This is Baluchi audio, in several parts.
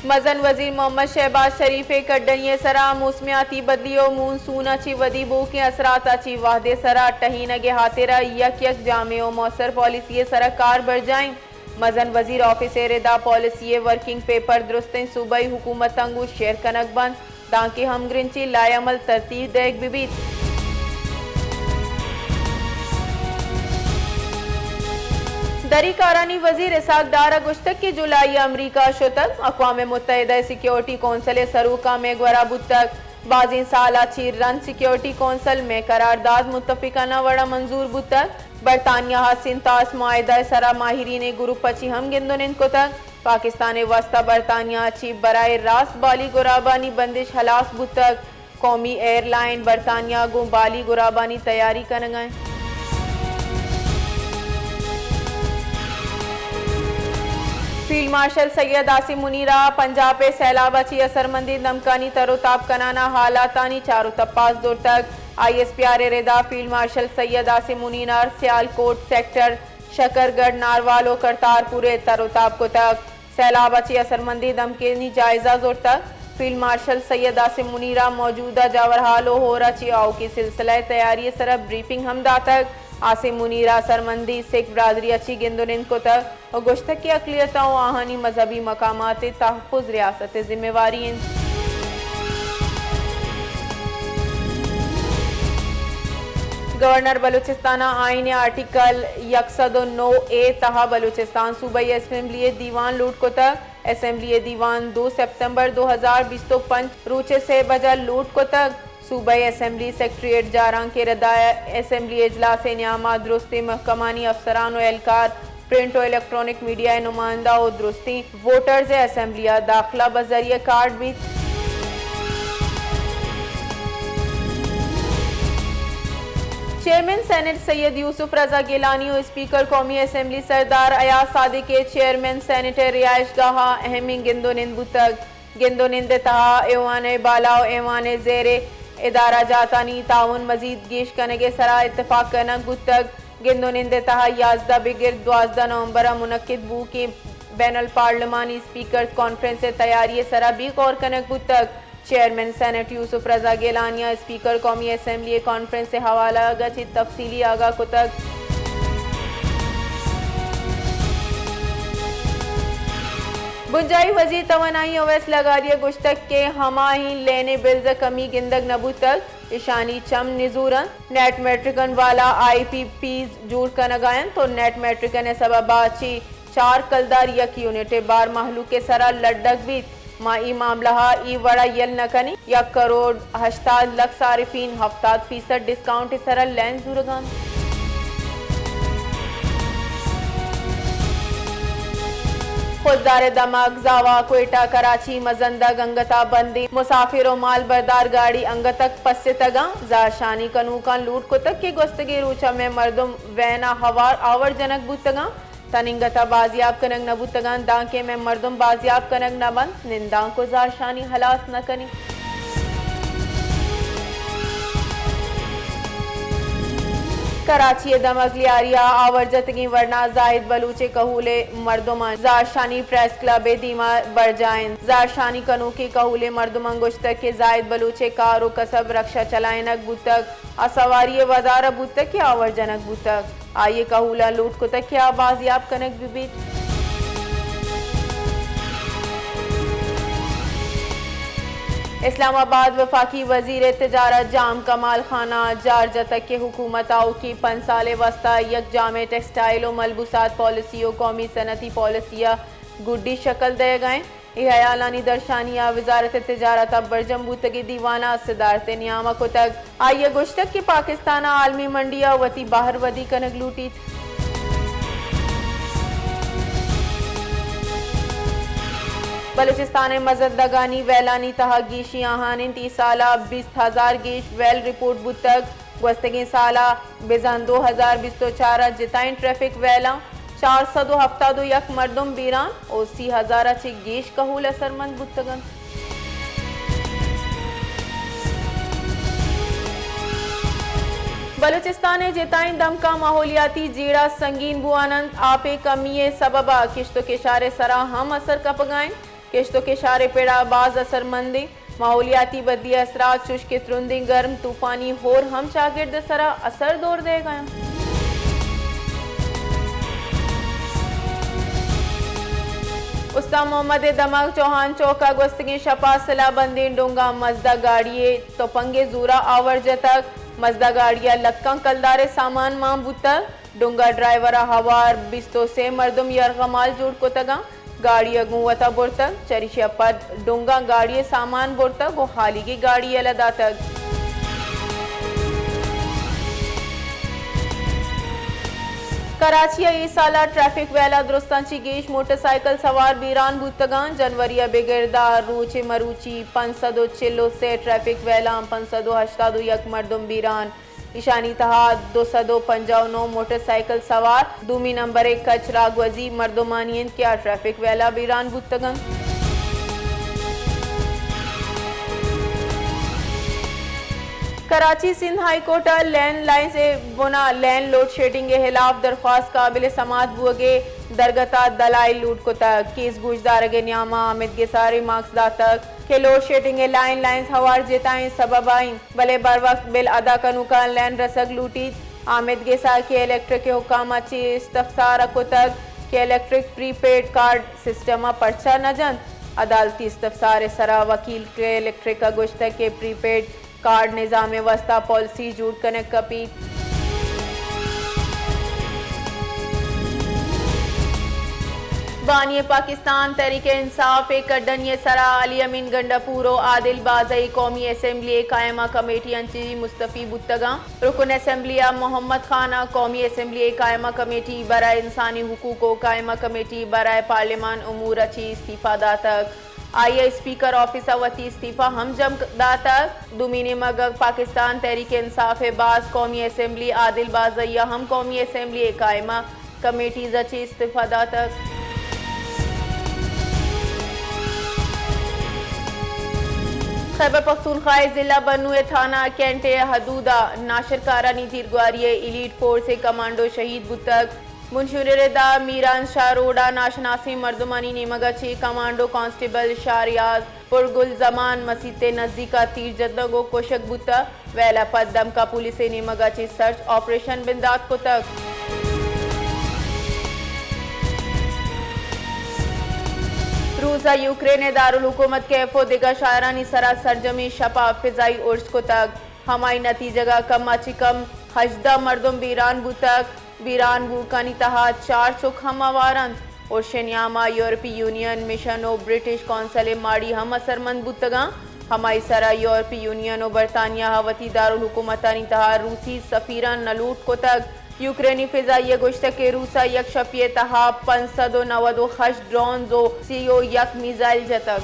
مزن وزیر محمد شہباز شریف ءِ کڈنی ءِ سرا موسمیاتی بدلی ءُ مون سون ءَ چہ ودی بوھوکیں اثرات ءَ چہ وھد ءِ سرا ٹہینگ ءِ ہاترا یک یک جامع ءُ موثر پالیسی ءِ سرا کار برجاہ اِنت۔ مزن وزیر آفس ءِ ردا پالیسی ءِ ورکنگ پیپر درستیں صوبائی حکومتاں گوں شیئر کنگ بنت، دانکہ ہمگرنچیں لائحہ عمل ترتیب دئیگ بہ بیت۔ دری کارانی وزیر اسحاق ڈار ءَ گوشتگ کہ جولائی ءَ امریکہ ءَ شتگ، اقوام متحدہ ءِ سیکیورٹی کونسل ءِ سروک ءَ مئے گورا بوتگ۔ بازیں سال ءَ چہ رند سیکیورٹی کونسل مئے قرارداد متفقانہ وڑ ءَ منظور بوتگ۔ برطانیہ ءَ سنتاس معاہدہ ءِ سرا ماہرین ءِ گروپ ءَ چہ ہم گند ءُ نند کتگ۔ پاکستان ءِ واستہ برطانیہ ءَ چہ براہ راست بالی گرابانی بندش ہلاس بوتگ۔ قومی ایئر لائن برطانیہ گوں بالی گرابانی تیاری کنگ ءَ اِنت۔ فیلڈ مارشل سید عاصم منیر ءَ پنجاب ءِ سیلاب ءَ چہ اثرمندیں دمکانی تر ءُ تاب کنان ءَ حالاتانی چار ءُ تپاس زرتگ۔ آئی ایس پی آر ءِ ردا فیلڈ مارشل سید عاصم منیر ءَ سیالکوٹ سیکٹر، شکرگڑھ، ناروال ءُ کرتارپور ءَ تر ءُ تاب کتگ۔ سیلاب ءَ چہ اثرمندیں دمکانی جائزہ زرتگ۔ فیلڈ مارشل سید عاصم منیر ءَ موجودہ جاورحال ءُ ہور ءَ چہ آؤکیں سلسلہ ءِ تیاری ءِ سرا بریفنگ ہم داتگ۔ عاصم منیر ءَ اثرمندیں سکھ برادری ءَ چہ گند ءُ نند کتگ ءُ گوشتگ کہ اقلیتاں ءُ آہانی مذہبی مقامات ءِ تحفظ ریاست ءِ ذمہ واری اِنت۔ گورنر بلوچستان ءَ آئین ءِ آرٹیکل یک سد ءُ نو اے تہا بلوچستان صوبائی اسمبلی ءِ دیوان لوٹ کتگ۔ اسمبلی ءِ دیوان دو سپتمبر دو ہزار بیست ءُ پنچ روچ ءَ سے بجہ لوٹ کتگ۔ صوبائی اسمبلی سیکرٹریٹ جارانک ءِ ردا اسمبلی اجلاس ءِ نیام ءَ درستیں محکمانی افسران ءُ اہلکار، پرنٹ ءُ الیکٹرانک میڈیا ءِ نمائندہ ءُ درستیں ووٹرز ءِ اسمبلی ءَ داخلہ بہ ذریعہ کارڈ بیت۔ چیئرمین سینیٹ سید یوسف رضا گیلانی ءُ اسپیکر قومی اسمبلی سردار ایاز صادق ءِ چیئرمین سینیٹ ءِ رہائش گاہ ءَ اہمیں گند ءُ نند بوتگ۔ گند ءُ نند ءِ تہا ایوان ءِ بالا ءُ ایوان ءِ زیر ءِ ادارہ جاتانی تعاون مزید گیش کنگ ءِ سرا اتفاق کنگ بوتگ۔ گند ءُ نند ءِ تہا یازدہ بگر دوازدہ نومبر ءَ منعقد بوھوکیں بین الپارلیمانی اسپیکرز کانفرنس ءِ تیاری ءِ سرا بھی غور کنگ بوتگ۔ چیئرمین سینیٹ یوسف رضا گیلانی ءَ اسپیکر قومی اسمبلی ءِ کانفرنس ءِ حوالگ ءَ چہ تفصیلی آگاہ کتگ۔ بنجاہی وزیر توانائی اویس لغاری ءَ گوشتگ کہ ہماہیں لین ءِ بلز ءَ کمی گندگ نہ بوتگ، ایشانی چم نزور اَنت۔ نیٹ میٹرکن والا آئی پی پیز جوڑ کنگ ءَ اَنت ءُ نیٹ میٹرکن ءِ سبب ءَ چہ چار کلدار یک یونٹ ءِ بار مہلوک ءِ سرا لڈگ بیت۔ ما اے معاملہ ءَ اے وڑ ءَ یل نہ کنیں۔ یک کروڑ ہشتاد لکھ صارفین ہفتاد فیصد ڈسکاؤنٹ ءِ سرا لین زورگ ءَ اَنت۔ خضدار ءِ دمگ زاوا کوئٹہ کراچی مزندگ انگت ءَ بندیں مسافر ءُ مال بردار گاڑی انگتک پسیتگ اَنت۔ زہرشانی کنوکاں لوٹ کتگ کہ گوستگیں روچ ءَ مئے مردم وین ءَ ہوار آور جنگ بوتگ اَنت۔ تننگت ءَ بازیاب کنگ نہ بوتگ اَنت، دانکہ مئے مردم بازیاب کنگ نہ بنت، نندانک ءُ زہرشانی ہلاس نہ کنیں۔ کراچی ءِ دمگ لیاری ءَ آور جتگیں ورنا زاہد بلوچ ءِ کہول ءِ مردماں زہرشانی پریس کلب ءِ دیما برجاہ اِنت۔ زہرشانی کنوکیں کہول ءِ مردماں گوشتگ کہ زاہد بلوچ ءِ کار ءُ کسب رکشہ چلائینگ بوتگ ءُ سواری ءِ ودار ءَ بوتگ کہ آور جنگ بوتگ۔ آئی ءِ کہولاں لوٹ کتگ کہ آ بازیاب کنگ بہ بیت۔ اسلام آباد، وفاقی وزیر تجارت جام کمال خان ءَ جار جتگ کہ حکومت آؤکیں پنچ سال ءِ واستہ یک جامع ٹیکسٹائل ءُ ملبوسات پالیسی ءُ قومی صنعتی پالیسی ءَ گڈی شکل دئیگ ءَ اِنت۔ اے ہیالانی درشانی ءَ وزارت تجارت ءَ برجم بوتگیں دیوان ءَ صدارت ءِ نیام ءَ کتگ۔ آئی ءَ گوشتگ کہ پاکستان ءَ عالمی منڈی ءَ وتی بہر ودی کنگ لوٹیت۔ بلوچستان ءِ مزندگانی ویلانی تہا گیشی آہان اِنت۔ اے سال ءَ بیست ہزار گیش ویل رپورٹ بوتگ۔ گوستگیں سال ءَ بزاں دو ہزار بیست ءُ چار ءَ جتائیں ٹریفک ویلاں چار سد ءُ ہفتاد ءُ یک مردم بیران ءُ سی ہزار ءَ چہ گیش کہول اثرمند بوتگ اَنت۔ بلوچستان ءِ جتائیں دمگاں ماحولیاتی جیڑہ سنگین بوان اَنت۔ آپ ءِ کمی ءِ سبب ءَ کشت ءُ کشار ءِ سرا ہم اثر کپگ ءَ اِنت۔ کشت و کشار ء پڑ ء باز اثرمند انت۔ ماحولیاتی بدلی ء اثرات چوش کہ ترندیں گرم، طوفانی ہور ہم چاگرد ء سرا اثر دور دئیگ ء انت۔ استان محمد ء دمگ چوہان چوک ء گوستگیں شپ ء سلاہ بندیں ڈونگ ء مزدہ گاڑی ء تپنگ ء زور ء آور جتگ۔ مزدہ گاڑی ء لکاں کلدار ء سامان مان بوتگ۔ ڈونگ ء ڈرائیور ء ہوار بیست و سے مردم یرغمال جوڑ کتگ انت۔ گاڑی ء گوں وتا برتگ، چریشی ء پد ڈونگاں گاڑی ء سامان برتگ و ہالیگی گاڑی یلہ داتگ۔ کراچی ء اے سال ء ٹریفک ویل ء درستاں چہ گیش موٹر سائیکل سوار بیران بوتگ انت۔ جنوری ء بگر داں روچ ء مروچی پنچ سد و چل و سے ٹریفک ویلاں پنچ سد و ہشتاد و یک مردم بیران۔ ایشانی تہا دو سد و پنجاہ و نو موٹر سائیکل سوار، دومی نمبر ء کچ راگوزی مردمانی انت کہ آ ٹریفک ویلا بیران بوتگ انت۔ کراچی، سندھ ہائی کورٹ ء لین لائنز ء بنا لین لوڈ شیڈنگ ء ہلاف درخواست قابل سماعت بوگ ء درگت ء دلائل لوٹ کتگ۔ کیس گوشدارگ ء نیام ء آمید گسار ء مارکس داتگ کہ لوڈ شیڈنگ ء لین لائنز ہوار جتائیں سبب ء انت۔ بلے بروقت بل ادا کنوکاں لین رسگ لوٹیت۔ آمید گسار کہ الیکٹرک ء حکام ء چہ استفسار ء کتگ کہ الیکٹرک پری پیڈ کارڈ سسٹم ء پرچا نہ جنت۔ عدالتی استفسار ء سرا وکیل کہ الیکٹرک ء گوشتگ کہ پری پیڈ کارڈ نظام ء واستا پالیسی جوڑ کنگ کپیت۔ بانی پاکستان تحریک انصاف ء کڈنی ء سرا علی امین گنڈاپور و عادل بازئی قومی اسمبلی ء قائمہ کمیٹی انچی مستعفی بوتگاں۔ رکن اسمبلی ء محمد خان ء قومی اسمبلی ء قائمہ کمیٹی برائے انسانی حقوق و قائمہ کمیٹی برائے پارلیمان امور ء چی استعفی داتگ۔ آئی ء اسپیکر آفس ء وتی استعفی ہم جم داتگ۔ دومی نیمگ ء پاکستان تحریک انصاف ء باز قومی اسمبلی عادل بازئی ء ہم قومی اسمبلی ء قائمہ کمیٹیز ء چہ استعفی داتگ۔ خیبر پختونخوا ء ضلع بنو ء تھانہ کینٹ ء حدود ء ناشرکارانی تیرگواری ء ایلیٹ فورس ء کمانڈو شہید بوتگ۔ بنشون ء ردا میران شاہ روڈ ء ناشناسیں مردمانی نیمگ ء چہ کمانڈو کانسٹیبل شاہ ریاض پرگل زمان مسیت ء نزیک ء تیر جتگ و کشگ بوتگ۔ ویل ء پد دمکا پولیس ء نیمگ ء چہ سرچ آپریشن بندات کتگ۔ روس ء یوکرین ء دارالحکومت کیف و دگہ شہرانی سرا سرجمیں شپ ء فضائی ارس کتگ۔ ہمائی نتیجگ ء کم ء چہ کم ہژدہ مردم بیران بوتگ۔ بیران بوگانی تہا چار چک ہم ہوار انت۔ ارش ء نیاما یورپی یونین، مشن و برٹش کونسل ء ماڑی ہم اثرمند بوتگاں۔ ہمائی سرا یورپی یونین و برطانیہ ء وتی دارالحکومتانی تہا روسی سفیراں نلوٹ کتگ۔ یوکرینی فضائیہ گوشتگ کہ روس ء یک شپی ء تہا پنچ سد و نود و ہشت ڈرونز و سی و یک میزائل جتگ۔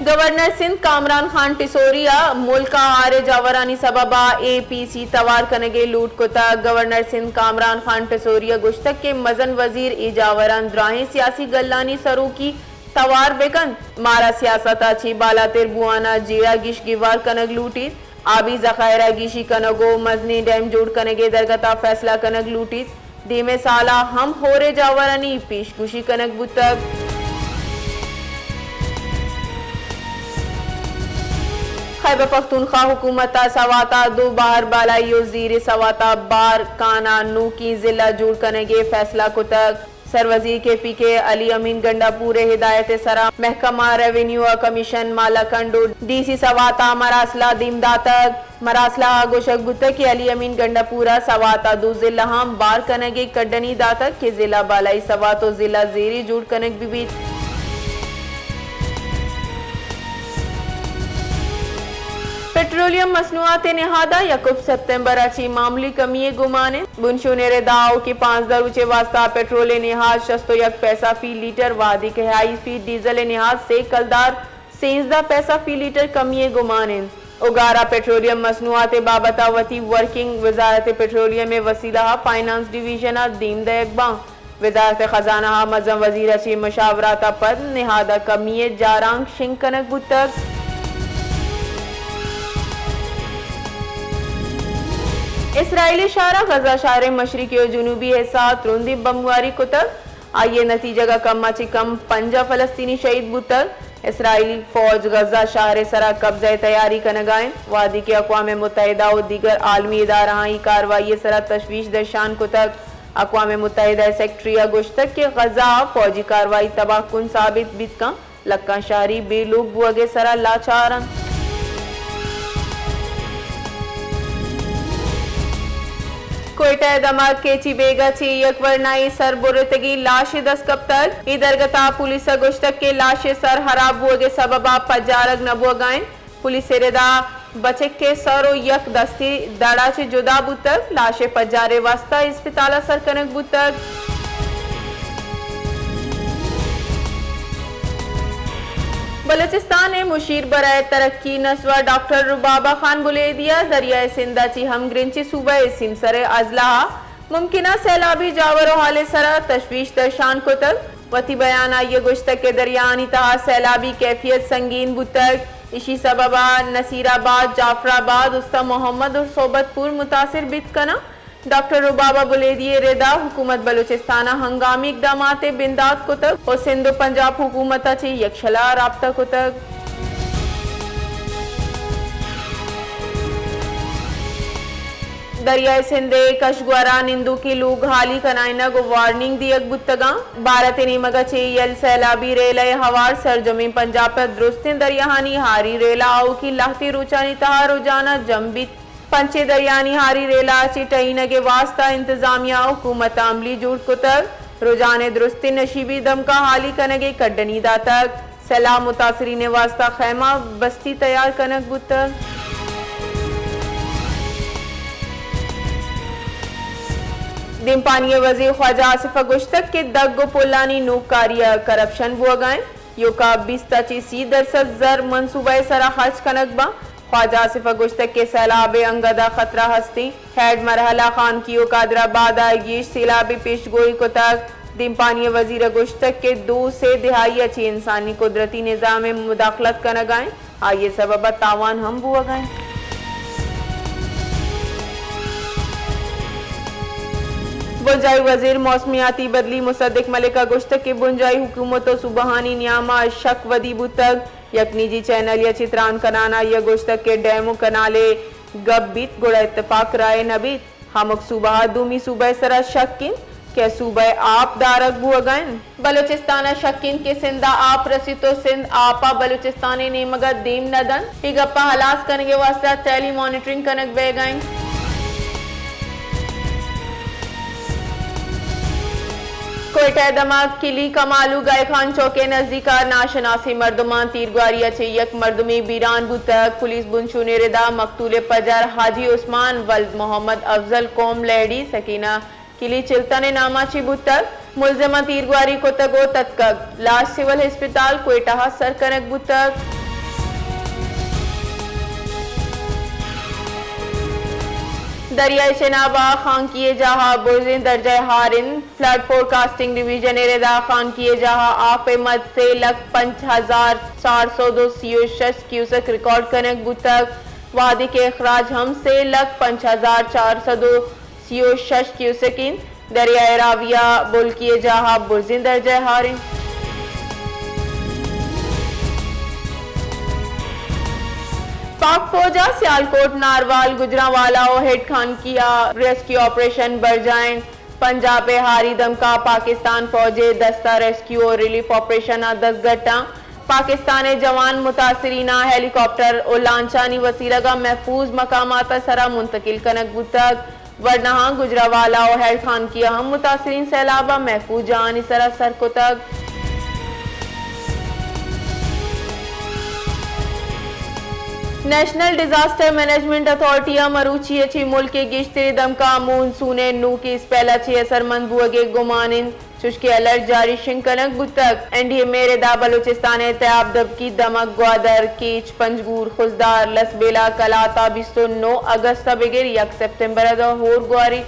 گورنر سندھ کامران خان ٹسوری ء ملک ء ہارے جاورانی سبب ء اے پی سی توار کنگ ء لوٹ کتگ۔ گورنر سندھ کامران خان ٹسوری ء گوشتگ کہ مزن وزیر اے جاوراں دراہیں سیاسی گلانی سروکی توار بہ کنت۔ مارا سیاست ء چہ بالاتر بوان ء جیڑہ گیش گیوار کنگ لوٹیت۔ آبی ذخائر ء گیشی کنگ و مزنیں ڈیم جوڑ کنگ ء درگت ء فیصلہ کنگ لوٹیت۔ دیمے سال ء ہم ہورے جاورانی پیش گوشی کنگ بوتگ۔ خیبر پختونخوا حکومت ء سوات ء دو بحر بالائی و زیر سوات ء بار کان ء نوکیں ضلع جوڑ کنگ ء فیصلہ کتگ۔ سروزیر کے پی کے علی امین گنڈاپور ء ہدایت ء سرا محکمہ ریونیو ء کمیشن مالاکنڈ و ڈی سی سوات ء مراسلہ دیم داتگ۔ مراسلہ ء گوشگ بوتگ کہ علی امین گنڈاپور ء سوات ء دو ضلع ہم بار کنگ ء کڈنی داتگ کہ ضلع بالائی سوات و ضلع زیری جوڑ کنگ بہ بیت۔ پٹرولیم مصنوعات ء نہاد ء یکم سپتمبر ء چہ معمولی کمی ء گمان انت۔ بنشون ء ردا آؤکیں پانزدہ روچ ء واستہ پٹرول ء نہاد شست و یک پیسہ فی لیٹر، وہدے کہ ہائی اسپیڈ ڈیزل ء نہاد سے کلدار سیزدہ پیسہ فی لیٹر کمی ء گمان انت۔ اوگارا پٹرولیم مصنوعات ء بابت ء وتی ورکنگ وزارت پٹرولیم ء وسیلہ ء فائنانس ڈویژن ء دیم دئیگ باں۔ وزارت خزانہ ء مزن وزیر ء چہ مشاورات ء پد نہاد ء کمی ء جارانک شنگ کنگ بوتگ۔ اسرائیلی شہر ءَ غزہ شہر ءِ مشرقی ءُ جنوبی حصہ ءَ ترندیں بمباری کتگ۔ آئی ءِ نتیجگ ءَ کم ءَ چہ کم پنجاہ فلسطینی شہید بوتگ۔ اسرائیلی فوج غزہ شہر ءِ سرا قبضہ ءِ تیاری کنگ ءَ انت، وہدے کہ اقوام متحدہ ءُ دیگر عالمی ادارہاں اے کاروائی ءِ سرا تشویش درشان کتگ۔ اقوام متحدہ ءِ سیکرٹری ءَ گوشتگ کہ غزہ ءَ فوجی کاروائی تباہ کن ثابت بیت کنت، لکاں شہری بے لوگ بوگ ءِ سرا لاچار انت۔ کوئٹہ ءِ دمگ کیچی بیگہ چہ یک ورنائیں سر برتگیں لاشے دست کپتگ۔ اے درگت ءَ پولیس ءَ گوشتگ کہ لاش ءِ سر ہراب بوگ ءِ سبب ءَ پجارگ نہ بوگ ءَ انت۔ پولیس ءِ ردا بچک ءِ سر ءُ یک دستی دڑ ءَ چہ جدا بوتگ۔ لاش ءِ پجار ءِ واستہ اسپتال ءَ سر کنگ بوتگ۔ بلوچستان ءِ مشیر برائے ترقی نسواں ڈاکٹر ربابہ خان بلیدی ءَ دریائے سندھ ءَ چہ ہمگرنچیں صوبہ ءِ سیمسر ءِ اضلاع ءَ ممکنہ سیلابی جاور ءُ حال ءِ سرا تشویش درشان کتگ۔ وتی بیان ءَ آئی ءَ گوشتگ کہ دریاہانی تہا سیلابی کیفیت سنگین بوتگ، ایشی سبب ءَ نصیر آباد، جعفر آباد، استان محمد ءُ صحبت پور متاثر بیت کناں۔ ڈاکٹر ربابہ بلیدی ءِ ردا حکومت بلوچستان ءَ ہنگامی اقدامات ءِ بندات کتگ ءُ سندھ ءُ پنجاب حکومت ءَ چہ یکشلا رابطہ کتگ۔ دریائے سندھ ءِ کشگور ءَ نندوکیں لوگ ہالی کنائینگ ءُ وارننگ دیگ بوتگاں۔ بھارت ءِ نیمگ ءَ چہ یل سیلابی ریلہ ءِ ہوار سرجمیں پنجاب ءِ درستیں دریاہانی ہاری ریلہ آؤکیں لہتیں روچانی تہا رجانہ جم بیت۔ پنچیں دریانی ہاری ریلہ ءَ چہ ٹہینگ ءِ واستہ انتظامیہ ءُ حکومت ءَ عملی جوڑ کتگ۔ رجان ءِ درستیں نشیبی دمکاں ہالی کنگ ءِ کڈنی داتگ۔ سیلاب متاثرین ءِ واستہ خیمہ بستی تیار کنگ بوتگ۔ دیمپانی ءِ وزیر خواجہ آصف ءَ گوشتگ کہ دگ ءُ پلانی نوکاری ءَ کرپشن بوگ ءَ انت۔ ایوکا بیست ءَ چہ سی درسد زر منصوبہ ءِ سرا خرچ کنگ باں۔ خواجہ آصف ءَ گوشتگ کہ سیلاب ءِ انگت ءَ خطرہ ہستیں۔ ہیڈ مرحلہ خانکی ءُ قادر آباد ءَ گیش سیلاب ءِ پیشگوئی کتگ۔ دیمپانی ءِ وزیر ءَ گوشتگ کہ دو سے دہائی ءَ چہ انسانی قدرتی نظام ءِ مداخلت کنگ ءَ انت، آئی ءِ سبب ءَ تاوان ہم بوگ ءَ انت۔ بنجاہی وزیر موسمیاتی بدلی مصدق ملک ءَ گوشتگ کہ بنجاہی حکومت ءُ صوبہانی نیام ءَ شک ودی بوتگ۔ یک نجی چینلے ءَ چہ تران کنان ءَ آئی ءَ گوشتگ کہ ڈیم ءُ کنال ءِ گپ بیت گڑا اتفاق رائے نہ بیت۔ ہمک صوبہ ءَ دومی صوبہ ءِ سرا شک انت کہ صوبہ ءِ آپ دارگ بوگ ءَ انت۔ بلوچستان ءَ شک انت کہ سندھ ءَ آپ رسیت ءُ سندھ آپ ءَ بلوچستان ءِ نیمگ ءَ دیم نہ دنت۔ اے گپ ءَ ہلاس کنگ ءِ واستہ ٹیلی مانیٹرنگ کنگ بیگ ءَ انت۔ کوئٹہ ءِ دمگ کلی کمالو گائے خان چوک ءِ نزیک ءَ ناشناسیں مردماں تیرگواری ءَ چہ یک مردمے بیران بوتگ۔ پولیس بنچون ءِ ردا مقتول ءِ پجار حاجی عثمان ولد محمد افضل قوم لہڑی سکینہ کلی چلتان ءِ نام ءَ چہ بوتگ۔ ملزم ءَ تیرگواری کتگ ءُ تتکگ۔ لاش سول ہسپتال کوئٹہ ءَ سر کنگ بوتگ۔ دریائے چناب ءَ خانکی ءِ جاہ ءَ برزیں درجہ ءِ ہار انت۔ فلڈ فورکاسٹنگ ڈویژن ءِ ردا خانکی ءِ جاہ ءَ آپ ءِ مد سے لکھ پنچ ہزار چار سد ءُ سی ءُ شش کیوسک ریکارڈ کنگ بوتگ، وہدے کہ اخراج ہم سے لکھ پنچ ہزار چار سد ءُ سی ءُ شش کیوسک انت۔ دریائے راوی ءَ بولکی ءِ جاہ ءَ برزیں درجہ ءِ ہار انت۔ پاک فوج ءَ سیالکوٹ، ناروال، گجرانوالہ ءُ ہیڈ خانکی ءَ ریسکیو آپریشن برجاہ انت۔ پنجاب ءِ ہاری دمکا پاکستان فوج ءِ دستہ ریسکیو ءُ ریلیف آپریشن ءَ دزگٹاں۔ پاکستان ءِ جوان متاثریناں ہیلی کاپٹر ءُ لانچانی وسیلگ ءَ محفوظ مقامات ءِ سرا منتقل کنگ بوتگ۔ ورناہاں گجرانوالہ ءُ ہیڈ خانکی ءَ ہم متاثرین سیلاب ءَ محفوظ جاہانی سرا سر کتگ۔ نیشنل ڈیزاسٹر مینجمنٹ اتھارٹی ءَ مروچی ءَ چہ ملک ءِ گیشتریں دمکاں مون سون ءِ نوکیں اسپیل ءَ چہ اثرمند بوگ ءِ گمان انت، چوشکہ الرٹ جاری شنگ کنگ بوتگ۔ این ڈی ایم اے ءِ ردا بلوچستان ءِ تیاب دبکی، دمگ، گوادر، کیچ، پنجگور، خضدار، لسبیلہ، کلات ءَ بیست ءُ نو اگست ءَ بگر یک سپتمبر ءَ داں ہور گواری